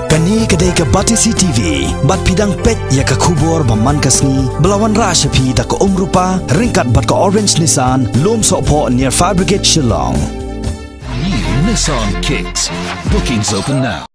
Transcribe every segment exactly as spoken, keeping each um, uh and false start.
Kane ka dei ka Batesi T V, bad phi dang peit ïa ka khubor ba man ka sngi, ba la wanrah sha phi da ka Umrupa, ryngkat bad ka Orange Nissan, Lumsohphoh near Fire Brigade Shillong. New Nissan Kicks. Bookings open now.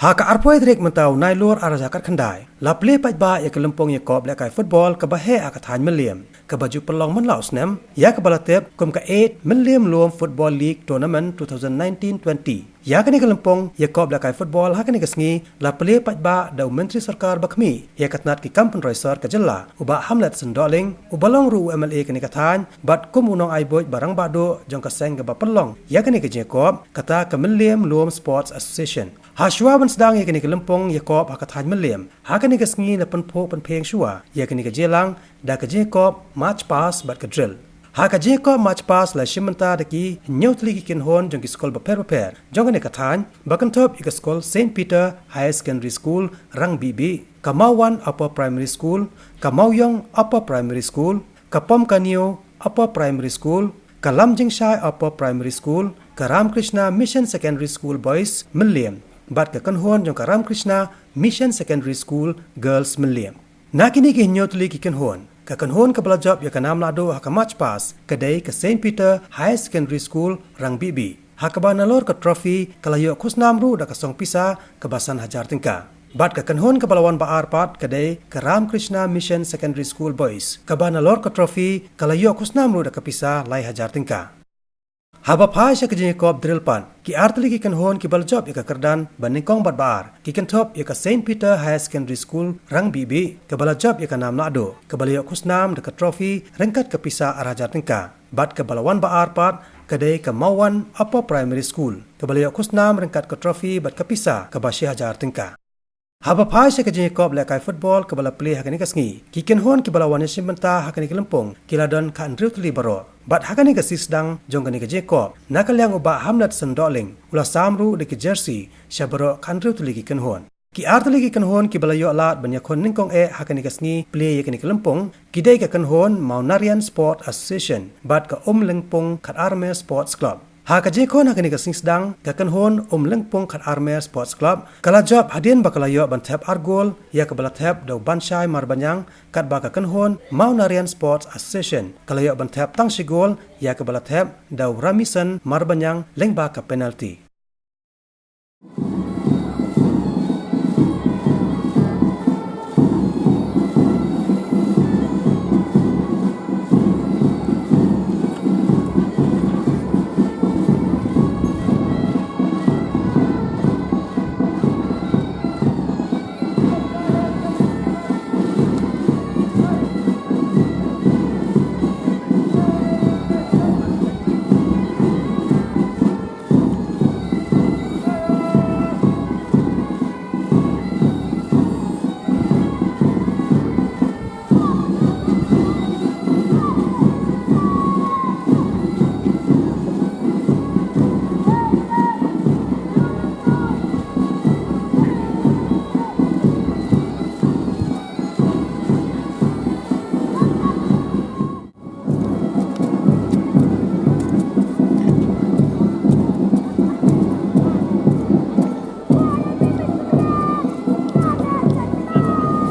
Ha ka arphew tarik mynta u Nailur ar hajar khatkhyndai, la plie paidbah ïa ka lympung ïakop lehkai football kaba heh ha ka thaiñ Mylliem, kaba ju pynlong man la u snem, ïa kaba la tip kum ka eight Mylliem Lum Football League Tournament two thousand nineteen twenty. Ïa kane ka lympung ïakop lehkai football ha kane ka sngi la plie paidbah da u Myntri Sorkar ba khmih ïa ka tnat ki kam pynroi sor ka jylla, u Bah Hamletson Dohling, uba long ruh u M L A kane ka thaiñ, bad kum u nongai buit ba rangbah duh jong ka seng kaba pynlong ïa kane ka jingïakop, kata ka Mylliem Lum Sports Association. Hashwa ban sdang ïa kane ka lympung ïakop ha ka thaiñ Mylliem, ha kane ka sngi la pynphuh pynphieng shuwa ïa kane ka jingïalang da ka jingïakop march past bad ka drill. Ha ka jingïakop march past la shim bynta da ki hynñiew tylli ki kynhun jong ki skul bapher bapher jong kane ka thaiñ, ba kynthup ïa ka skul Saint Peter Higher Secondary School Rangbihbih, ka Mawwan Upper Primary School, ka Mawiong Upper Primary School, ka Pomkaniw Upper Primary School, ka Lamjingshai Upper Primary School, ka Ramkrishna Mission Secondary School Boys Mylliem, bad ka kynhun jong ka Ramkrishna Mission Secondary School Girls Mylliem. Na kine ki hynñiew tylli ki kynhun, ka kynhun kaba la jop ïa ka nam lahduh ha ka march past ka dei ka Saint Peter Higher Secondary School Rangbihbih, ha kaba nalor ka trophy ka la ïoh khusnam ruh da ka song pisa kaba san hajar tyngka. Bad ka kynhun kaba la wan ba ar pat ka dei ka Ramkrishna Mission Secondary School Boys, kaba nalor ka trophy ka la ïoh khusnam ruh da ka pisa lai hajar tyngka. Haba phai sha ka jingïakop drill pat, ki ar tylli ki kynhun kiba la jop ïa ka kyrdan ba nyngkong bad ba ar, ki kynthup ïa ka Saint Peter Higher Secondary School Rangbihbih, kaba la jop ïa ka nam lahduh, kaba la ïoh khusnam da ka trophy ryngkat ka pisa ar hajar tyngka. Bad kaba la wan ba ar pat ka dei ka Mawwan Upper Primary School, kaba la ïoh khusnam ryngkat ka trophy bad ka pisa kaba shi hajar tyngka. Haba phai sha ka jingïakop lehkai football kaba la plie ha kane ka sngi, ki kynhun kiba la wan ïashim bynta ha kane ka lympung ki la don khathynriew tylli baroh. Bad ha kane ka sisdang jong kane ka jingïakop, na ka liang u Bah Hamletson Dohling, u la sam ruh da ki jersey sha baroh khathynriew tylli ki kynhun. Ki ar tylli ki kynhun kiba la ïoh lad ban ïakhun nyngkong eh ha kane ka sngi plie ïa kane ka lympung, ki dei ka kynhun Mawnaryan Sport Association bad ka Umlyngpung Khatarmer Sports Club. Ha ka jingïakhun ha kane ka sisdang, ka kynhun Umlyngpung Khatarmer Sports Club ka la jop hadien ba ka la ïoh ban thep ar gol ïa kaba la thep da u Banshai Marbaniang, katba ka kynhun Mawnaryan Sports Association ka la ïoh ban thep tang shi gol ïa kaba la thep da u Ramison Marbaniang lyngba ka penalty.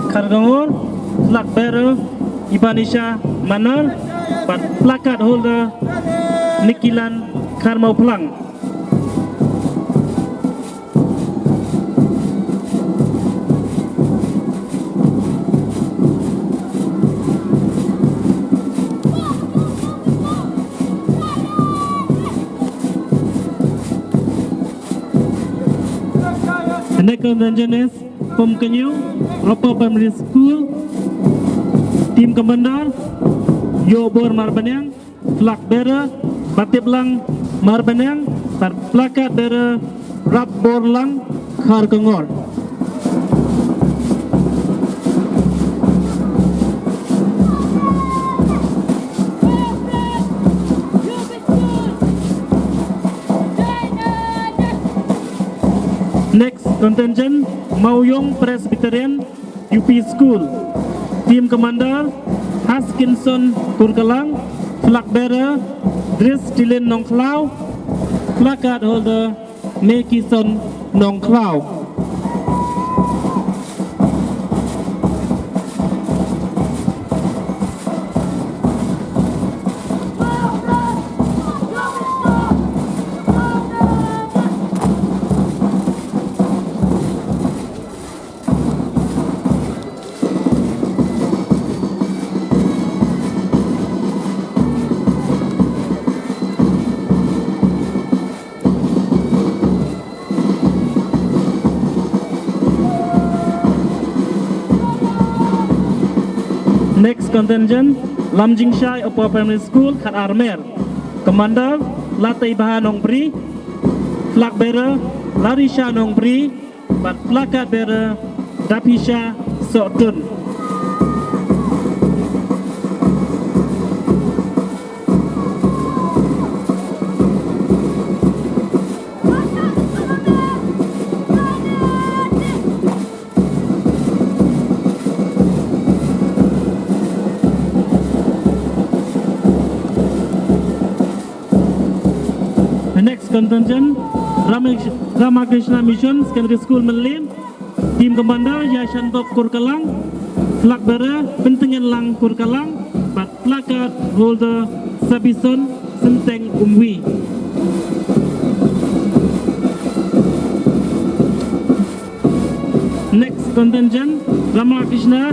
Kharkongor, flag bearer Ibanisha Manar, bad placard holder Nikilan Kharmawphlang. The next contingent is Pomkaniw Upper Primary School. Team commander, Yobor Marbaniang. Flag bearer, Batiplang Marbaniang, bad placard bearer, Rapborlang Kharkongor. Next contingent, Mawiong Presbyterian U P School. Team commander, Haskinson Kurkalang. Flag bearer, Dris Tilin Nongkhlaw. Placard holder, Mekison Nongkhlaw. Contingent, Lamjingshai Upper Primary School, khat ar mer. Commander, Latei Baha Nongbri, Flag Bearer, Larisha Nongbri, bad Placard Bearer, Daphisha Sohtun. The next contingent, Ramesh-, Ramakrishna Mission Secondary School, Mylliem. Team Commander, Ïashanbok Kurkalang. Flag Bearer, Pyntengenlang Kurkalang. Bad Placard Holder, Sabison Synteng Umwi. Next contingent, Ramakrishna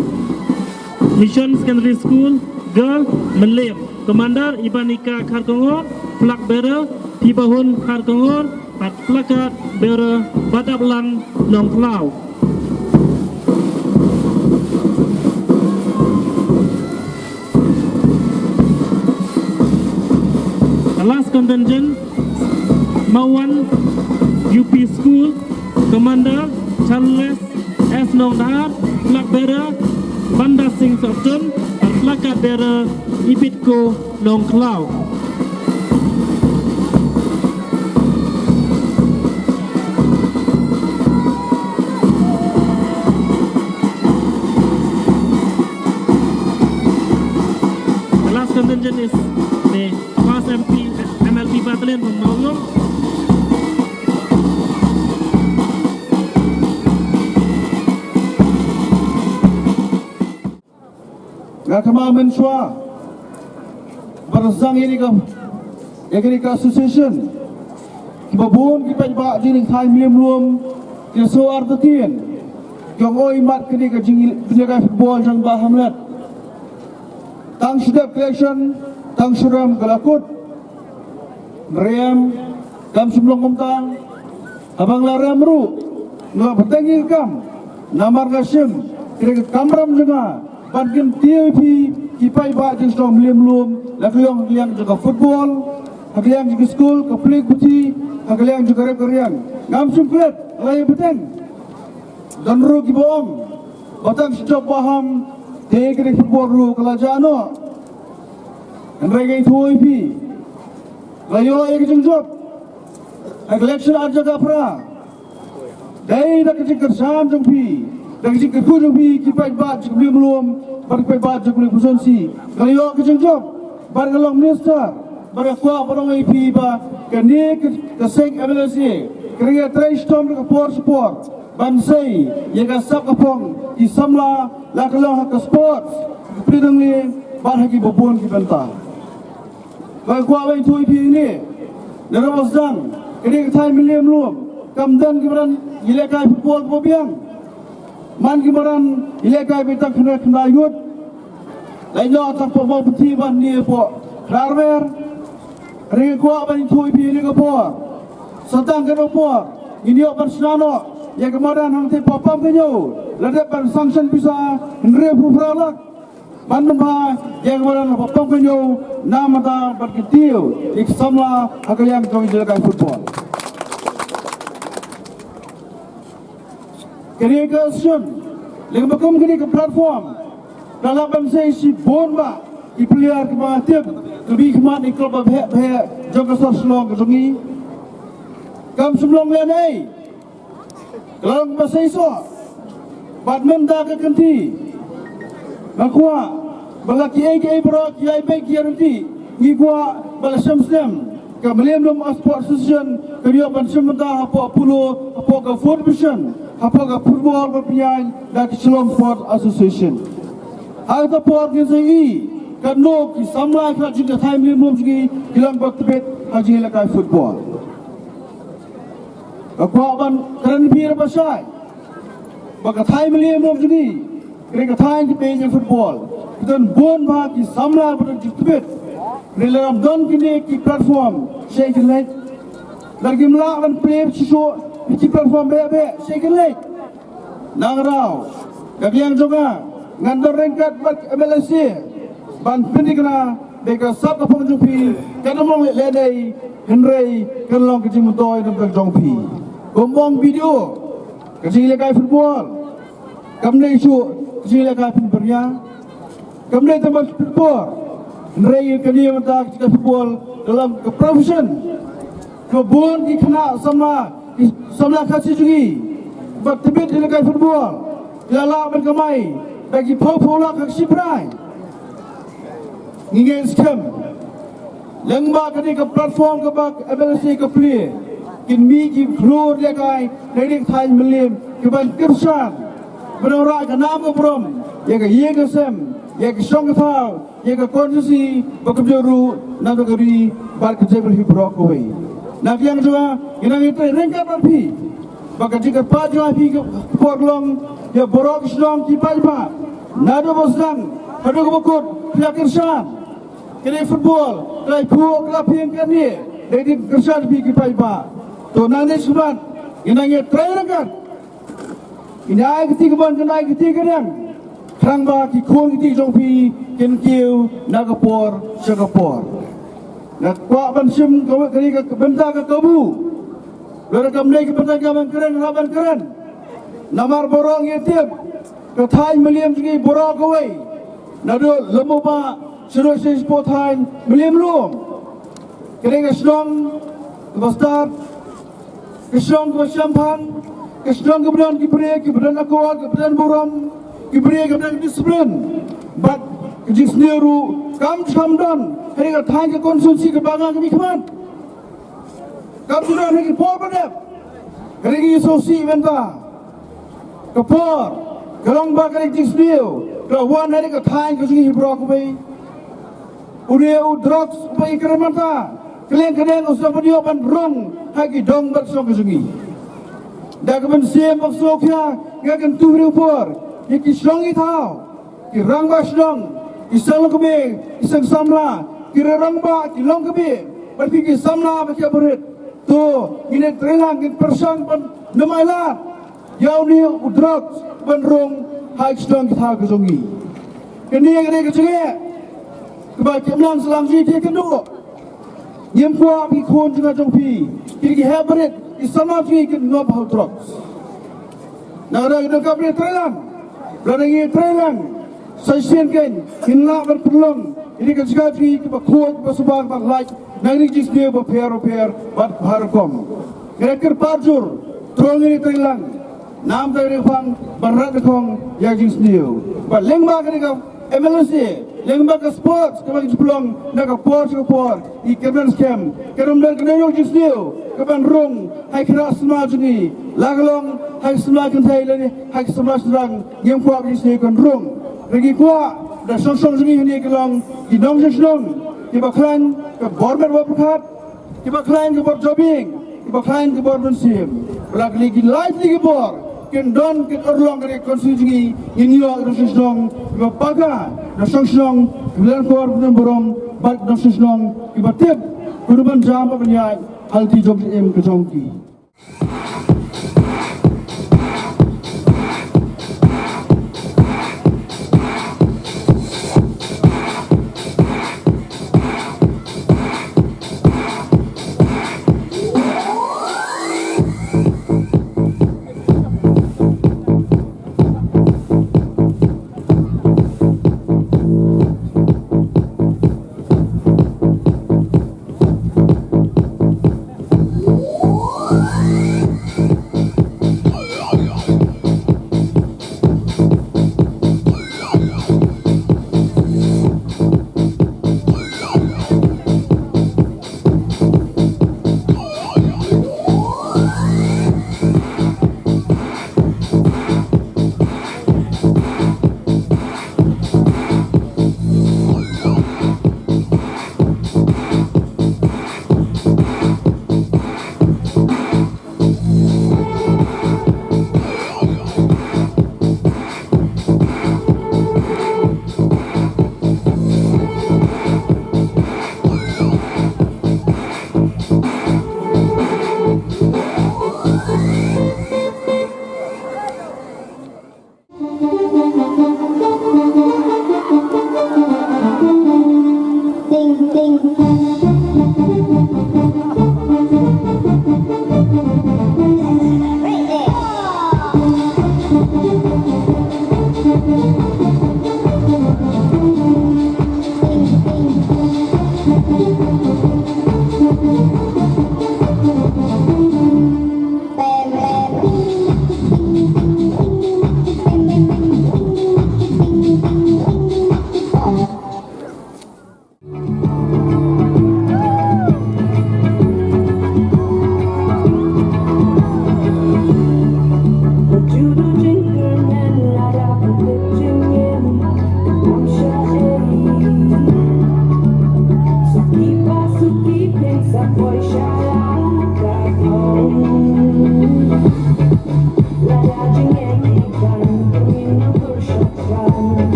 Mission Secondary School, Girl, Mylliem. Commander, Ibanika Kharkongor, Flag Bearer, Pibahun Kharkongor, bad Placard Bearer, Badaplang Nongkhlaw. The last contingent, Mawhan U P School, Commander, Charles S Nongdhar, Flag Bearer, Banda Singh Sohtun, bad Placard Bearer, Ibitko Nongkhlaw. The last contingent is the first M P, M L P Battalion from Mawïong. Nga kynmaw mynshuwa ba la sdang ïa kane ka, ïa kane ka association, kiba bun ki paidbah jong ngi, thaiñ Mylliem Lum, ki shu artatien, ki ong, oi mat, kane ka jingïalehkai football jong Bah Hamlet. Tang shu dep ka election, tang shu rem ka la kut. Rem, kam shym long kumta. Haba nga la rem ruh, nga la bteng ïa ka kam. Namar nga shim, kane ka kamram jong nga ban kyntiew ïa phi ki paidbah jong shnong Mylliem Lum, la ka liang, ka liang jong ka football, ha ka liang jong ka skul, ka pule puthi, ha ka liang jong ka rep ka riang. Ngam shym klet, nga la ïa bteng. Don ruh kiba ong ba tang shu jop Bah Ham te ka dei football ruh ka la jah noh. Hynrei nga ïathuh ïa phi, la ïoh ïa ka jingjop ha ka election ar hajar khatphra. Dei da ka jingkyrshan jong phi, da ka jingkyrkhu jong phi ki paidbah jong ka Mylliem Lum bad ki paidbah jong ka Mylliem constituency, nga la ïoh ka jingjop. Bad nga long minister, bad nga kwah ban ong ïa phi ba kane ka, ka seng M L S A ka dang ïatrei shitom da ka por sha ka por ban sei ïa ka sap ka phong ki samla, la ka long ha ka sports, ka pyrthei nongli, bad ha kiba bun ki bynta. Ba nga kwah ban ïathuh ïa phi hangne, naduh ba sdang kane ka thaiñ Mylliem Lum, kam don ki madan ïalehkai football kiba biang. Man ki madan ïalehkai ba tang khyndai khyndai ngut. Lait noh tang hapoh Mawputhi bad hangne hapoh Khlawer. Nga kwah ban ïathuh ïa phi ha kane ka por, sa tang kane ka por ngin ïoh ban shna noh ïa ka madan hangtei hapoh Pamkynjew. La dep ban sanction pisa hynriewphew phra lak ban pynbha ïa ka madan hapoh Pamkynjew, namar ba ban kyntiew ïa ki samla ha ka liang jong ka jingïalehkai football. Kane ka session, lem bad kum kane ka platform, ka lah ban sei shibun bha ki player kiba nga tip kiba khmat ïa ki club bapher bapher jong ka sor Shillong ka jong ngi. Kam shym long lehnohei, ka long kaba seisoh. Bad mynta ka kynti, nga kwah ba la kiei kiei baroh ki ïai beit ki ïarynti, ngi kwah ba la shem snem ka Mylliem Lum Sport Association kan ïoh ban shim bynta hapoh Apollo, hapoh ka fourth division, hapoh ka football ba pynïaid da ka Shillong Sport Association. Ha kata ka por ngin sa ïohi katno ki samla ki khlad jong ka thaiñ Mylliem Lum jong ngi ki long ba tbit ha ka jingïalehkai football. Nga kwah ban kren ïa phi ruh ba shai ba ka thaiñ Mylliem Lum jong ngi ka dei ka thaiñ kaba ïeit ïa football. Ka don bun bha ki samla ba don jingtbit. Hynrei lada ym don kine ki platform, shaei kin leit? Lada kim lah ban plie shuh shuh ïa ki platform beh beh, shaei kin leit? Nangta ka liang jong nga, Ngan don ryngkat bad M L A C ban pynthikna ba ka sap ka phong jong phi kan ym long leh leh dei, hynrei kan long ka jingmyntoi na ka bynta jong phi. Kum ong B D O, ka jingïalehkai football kam dei shuh ka jingïalehkai pynbria, kam dei tang ban pynbor, hynrei kane mynta ka jingïalehkai football ka long ka profession. Ka bun ki khynnah samla, ki samla Khasi jong ngi ba tbit ïalehkai football, ki la lah ban kamai, ba ki phew phew lak ha ka shiprai. Ngi ngeit skhem lyngba kane ka platform kaba M L A C ka plie, kin mih ki khlur ïalehkai na ka thaiñ Mylliem, kiban kyrshan, ban wanrah ka nam ka burom ïa ka ïing ka sem, ïa ka shong ka thaw, ïa ka constituency bad kumjuh ruh na ka ri bad ka jaitbynriew baroh kawei. Na ka liang jong nga, ngi nang ïatrei ryngkat bad phi ba ka jingkyrpad jong nga ha phi ka por ka long ïa baroh ki shnong ki paidbah, naduh ba sdang haduh kaba kut, phi la kyrshan. Kane football ka la ïaphuh, ka la phieng kane, dei ka jingkyrshan phi ki paidbah. To nangne shakhmat ngi nang ïatrei ryngkat. Ngin ai kti kamon, ngin ai kti kadiang, khnang ba ki khun ki kti jong phi kin kiew na ka por sha ka por. Nga kwah ban shim ka, ka, ka bynta ka kabu. Lada kam dei ka bynta ka ban kren, nga ban kren. Namar baroh ngi tip, ka thaiñ Mylliem jong ngi baroh kawei, naduh Lembah Bah shaduh sha shipor thaiñ Mylliem Lum, ka dei ka shnong kaba stad, ka shnong kaba shemphang, ka shnong kaba don ki briew kiba don akor, kiba don burom, ki briew kiba don discipline. Bad ka jingsniew ruh kam, kam don ha ka thaiñ, ka constituency kaba nga ka mihkhmat. Kam ju don ha ki por ba dep. Ka dei ka jingsngewsih mynta. Ka por ka long ba ka dei ka jingsniew ka la wan ha ka thaiñ ka jong ngi baroh kawei. Une u drugs uba ïakren mynta, kylleng kylleng u sngewbha ban ïoh ban rung ha ki dong bad shnong ka jong ngi. Da ka mynsiem ba sngewkhia, nga kyntu ha une u por ïa ki shnong ki thaw, ki rangbah shnong, ki seng longkmie, ki seng samla, ki rangbah, ki longkmie, bad ki, ki samla bad ki barit. To ngin ïatrei lang, ngin pyrshang ban nym ailad ïa une u drugs ban rung ha ki shnong ki thaw ka jong ngi. Kane ka dei ka jingeh kaba ki imlang sahlang jong ngi ki ïakynduh. Ngim kwah ba ki khun jong nga jong phi, ki, ki heh barit, ki samla jong ngi kin ngop ha u drugs. Na ka daw ka dei ka ban ïatrei lang. Lada ngi ïatrei lang sa shisien, ngin lah ban pynlong ïa ka jaka jong ngi kaba khuid, kaba suba, kaba lait na ka jingsniew bapher bapher bad bha rukom. Nga kyrpad jur, to ngin ïatrei lang. Namar ka dei ka phang ban rat nyngkong ïa ka jingsniew. Bad lyngba kane ka M L A C, lyngba ka sports kaba ngi ju pynlong na ka por sha ka por, ngi kyrmen skhem kan ym don kano kano ka jingsniew kaban rung ha ki khynnah samla jong ngi, la ka long ha ki samla kynthei lane ha ki samla shynrang. Ngim kwah ka jingsniew kan rung. Hynrei ngi kwah da shong shong jong ngi hangne ki long ki nongshong shnong kiba khlaiñ ka bor met bor pyrkhat, kiba khlaiñ ka bor jabieng, kiba khlaiñ ka bor mynsiem. Ba la ki lai tylli ki bor kin don, kin urlong ka constituency jong ngi, ngin ïoh ki nongshong shnong kiba paka, nongshong shnong kiba don kor, kiba don burom, bad nongshong shnong kiba tip kumno ban jam bad ban ïaid ha lynti jong ka jingim ka jong ki.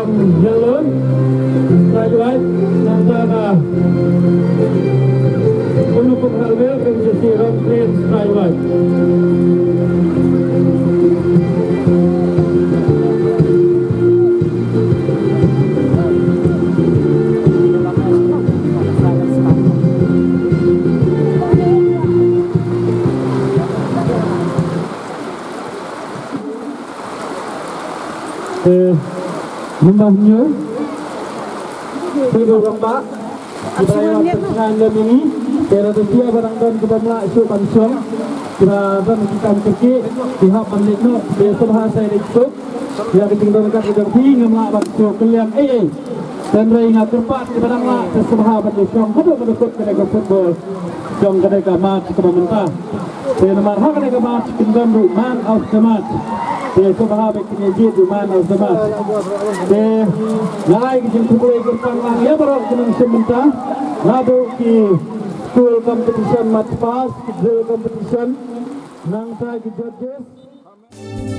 Yalon, strike right, nangta ka Unukum Halwel, kan jesi Rom Green, strike right. Eh, Nambah hynñiew. Phi ba rangbah. Kiba la ïa pynshai lem ïa ngi. Te lada phi ba dang don kaba mlak shuh ban shong, kiba don ki kam kyrkieh, ki hap ban leit noh. Te sngewbha sa ïa leit suk ïa ka jingdon kat ka jong phi, ngim lah ban shu kylliang ei ei. Hynrei nga kyrpad kiba dang lah, te sngewbha ban ïa shong haduh ka dkhot kane ka football jong kane ka match kaba mynta. Te namar ha kane ka match kin don ruh man of the match. Te sngewbha ba kin ïa jied ruh man of the match. Te nga ai ka jingkhublei kyrpang lang ïa baroh ki nongshim bynta, naduh ki school competition, march past, ki drill competition, nangta ki judges.